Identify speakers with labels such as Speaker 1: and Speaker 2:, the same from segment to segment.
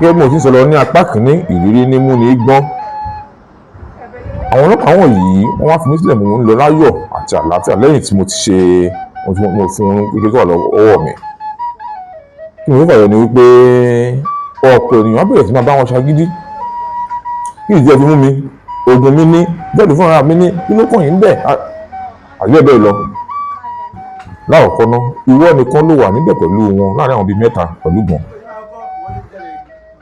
Speaker 1: Gẹ́gẹ́ bí mo ti ń sọ lọ ní apá kìíní, ìrírí ní mú ní gbọ́n. Àwọn ọlọ́pàá wọ̀nyí, wọ́n wá fi mí sílẹ̀, mò ń lọ láyọ̀ àti àlàáfíà lẹ́yìn tí mo ti ṣe ohun tí mo fún kékeré tó wà lọ́wọ́ mi. Kí mo fẹ́ fàyọ ni wípé ọ̀pọ̀ ènìyàn á bẹ̀rẹ̀ sí máa bá wọn ṣagídí. Kí ìdí ẹ fi mú mi? Oògùn mi ní bẹ́ẹ̀ni fúnra mi ní kí ló kàn yín bẹ́ẹ̀ àti bẹ́ẹ̀ bẹ́ẹ̀ lọ. Lákọ̀ọ́kọ́ ná, ìwọ nìkan ló wà níbẹ̀ pẹ̀lú wọn láàrin àwọn bíi mẹ́ta pẹ̀lú ìbọn.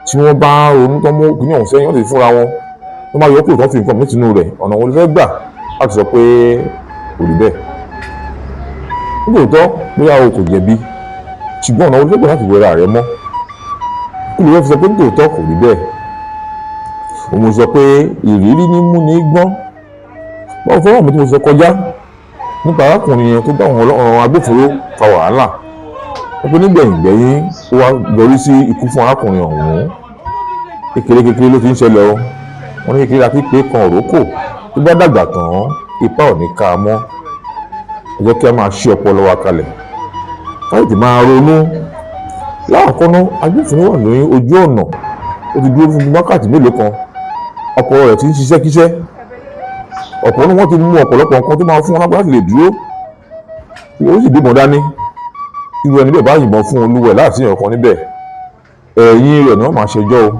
Speaker 1: Tí wọ́n bá ronú tán mú kíní ọ̀hún sẹ́yìn, wọ́n ti fúnra wọn tó máa yọ kúrò tán, fi nǹkan mí sínú rẹ̀, ọ̀nà wo ló fẹ́ gbà láti sọ pé kò rí bẹ́ẹ̀? Nítòótọ́, bóyá o kò jẹ̀bi, ṣùgbọ́n ọ̀nà wo ló fẹ́ gbà láti wẹra rẹ mọ́? Kí ló fẹ́ fi sọ pé nítòótọ́ kò rí bẹ́ẹ̀? Òun sọ pé ìrírí ní mú ní gbọ́n. Báwo fọwọ́ mi tí mo sọ kọjá nípa arákùnrin yẹn tó bá àwọn agbófinró fa wàhálà, wọ́n pe nígbẹ̀yìn gbẹ̀yìn, ó wá yọrí sí ikú fún arákùnrin ọ̀hún. Kékeré kékeré ló ti ń ṣẹlẹ̀ o. Wọ́n ní kékeré àti pé kan òrókò, tó bá dàgbà tán, ipa ò ní ká a mọ́. Ẹ jẹ́ kí a máa ṣí ọpọlọ wa kalẹ̀, káyọ̀tì máa ronú. Láàkọ́kọ́ ná, agbófinró wà ní ojú ọ̀nà, ó ti dúró fún wákàtí mélòó kan, ọpọlọ rẹ̀ ti ń ṣiṣẹ́ kíṣẹ́. Ọ̀pọ̀ ní wọ́n ti mú ọ̀pọ̀lọpọ̀ nǹkan tó máa fún wọn lágbára láti lè dúró, ó sì gbébọn dání. Irú ẹni bẹ́ẹ̀ bá yìnbọn fún olúwẹ̀ láti èèyàn kan níbẹ̀, ẹ̀yìn rẹ̀ ni wọ́n máa ṣẹjọ́ o.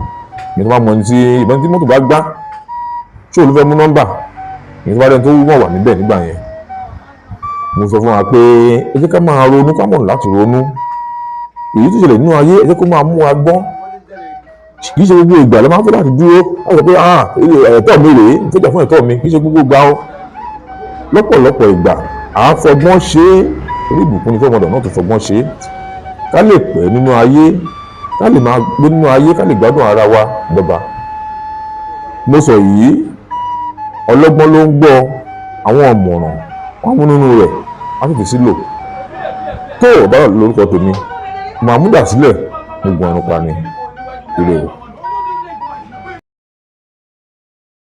Speaker 1: Ìyẹn tó bá mọ ẹni tí ìbọn tí mọ́tò bá gbá, ṣé olú fẹ́ mú nọ́mbà ìyẹn tó bá dẹni tó wọ̀ wà níbẹ̀ nígbà yẹn. Mo sọ fún wa pé ẹ jẹ́ ká máa ronú, ká mọ̀nà láti ronú. Èyí tó ṣẹlẹ̀ nínú ayé, ẹ jẹ́ kó máa mú wa gbọ́n. Kì í ṣe gbogbo ìgbà ló máa ń fẹ́ láti dúró láti sọ pé, "Ah, ẹ̀tọ́ mi rèé, n fẹ́ jà fún ẹ̀tọ́ mi." Kì í ṣe gbogbo ìgbà o. Lọ́pọ̀lọpọ̀ ìgbà, à ń fọgbọ́n ṣe é. Orí ìbùkún ni fọmọdọ̀ náà tó fọgbọ́n ṣe é, ká lè pẹ́ nínú ayé, ká lè máa gbé nínú ayé, ká lè gbádùn ara wa dọ́gba. Mo sọ yìí, ọlọ́gbọ́n ló ń gbọ́. Àwọn ọ̀mọ̀ràn wọ́n mú nínú rẹ̀, wọ́n sì fi sílò tó o bá lórúkọ tèmi. Màmúdà sílẹ̀, gbogbo ọ̀run pa ni. Ire o.